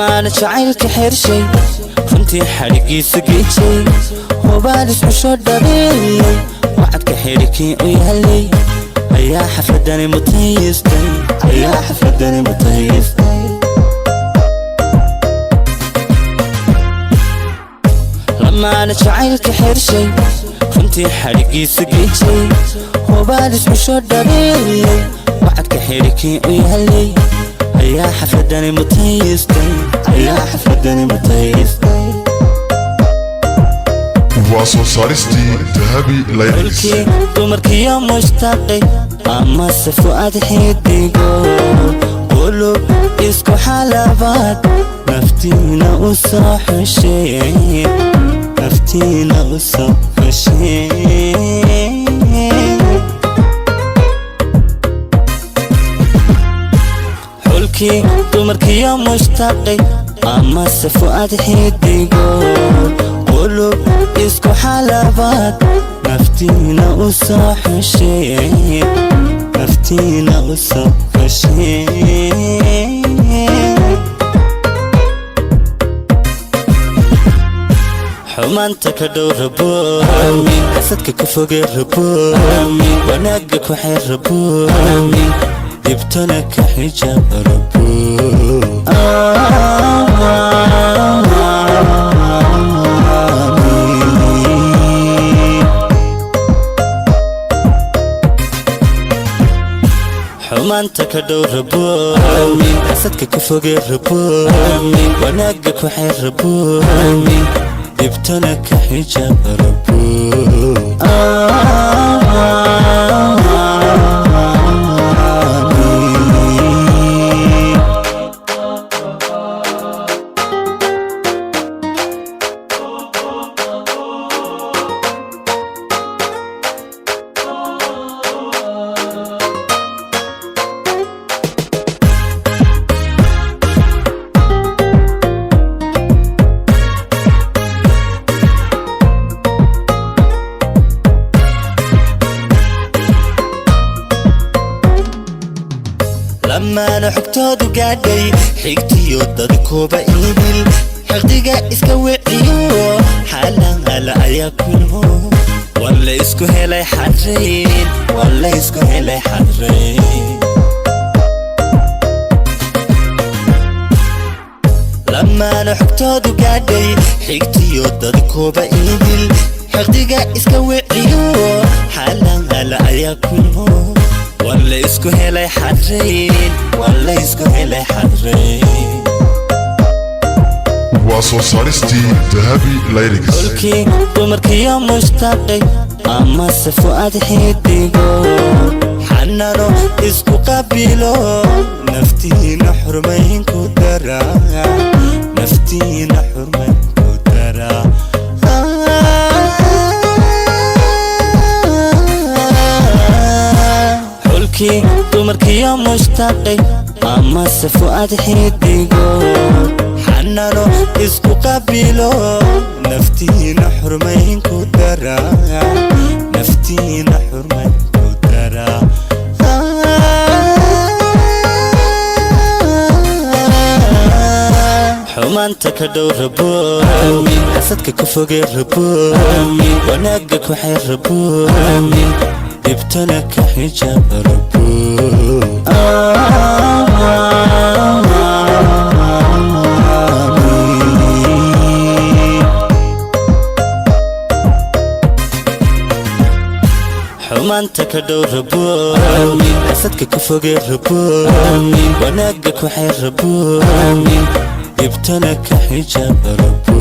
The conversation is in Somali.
Lamaana jacaylka xershay, runtii xadhigiisa geejay, hubaalis xusho dhabeeyey, wacadka xidhikii u yaalay ayaa xafladani mutaystay, ayaa xafladani mutaystay. Lamaana jacaylka xershay, runtii xadhigiisa geejay, hubaalis xusho dhabeeyey, wacadka xidhikii u yaalay ayaa xafladani mutaystay, ayaa xafladani mutaystay. Waa soo saaristii Dahabi Lyrics. Dhulkii dumarkiyo mushtaqay amase fu'aad xidigo, qulub isku xalabaad, naftiina u soo xesheen, naftiina u soo xesheen. Xulkii dumarkiyo mushtaqay amase fu'aad xidigo, qulub isku xalabaad, naftiina u soo xesheen, naftiina u soo xesheen. Xumaanta ka dhow rabo, xasadka ka foge rabo, wanaagga ku xeer rabo, dhibtana ka xijaab rabo. Xumaanta ka dhow rabo, xasadka ka foge rabo, wanaagga ku xeer rabo, dhibtana ka xijaab rabo. Lamaana xogtoodu gaadhay xigtiyo dadkooba idil, xiqdiga iska wiciyo xaalaala ayaa kulmo, war la isku helay xadrayn, war la isku helay xadrayn. Lamaana xogtoodu gaadhay xigtiyo dadkooba idil, xiqdiga iska wiciyo xaalaala ayaa kulmo, war la isku helay xadrayn, war la isku helay xadrayn. Waa soo saaristii Dahabi Lyrics. Dhulkii dumarkiyo mushtaqay amase fu'aad xidigo, xanano isku qabilo, naftiina xurmayn ku dara, naftiina xurmayn ku dara. Xulkii dumarkiyo mushtaqay amase fu'aad xidigo, xanano isku qabilo, naftiina xurmayn ku dara, naftiina xurmayn ku dara. Xumaanta ka dhow rabo, xasadka ka foge rabo, wanaagga ku xeer rabo, dhibtana ka xijaab rabo. Xumaanta ka dhow rabo, xasadka ka foge rabo, wanaagga ku xeer rabo, dhibtana ka xijaab rabo.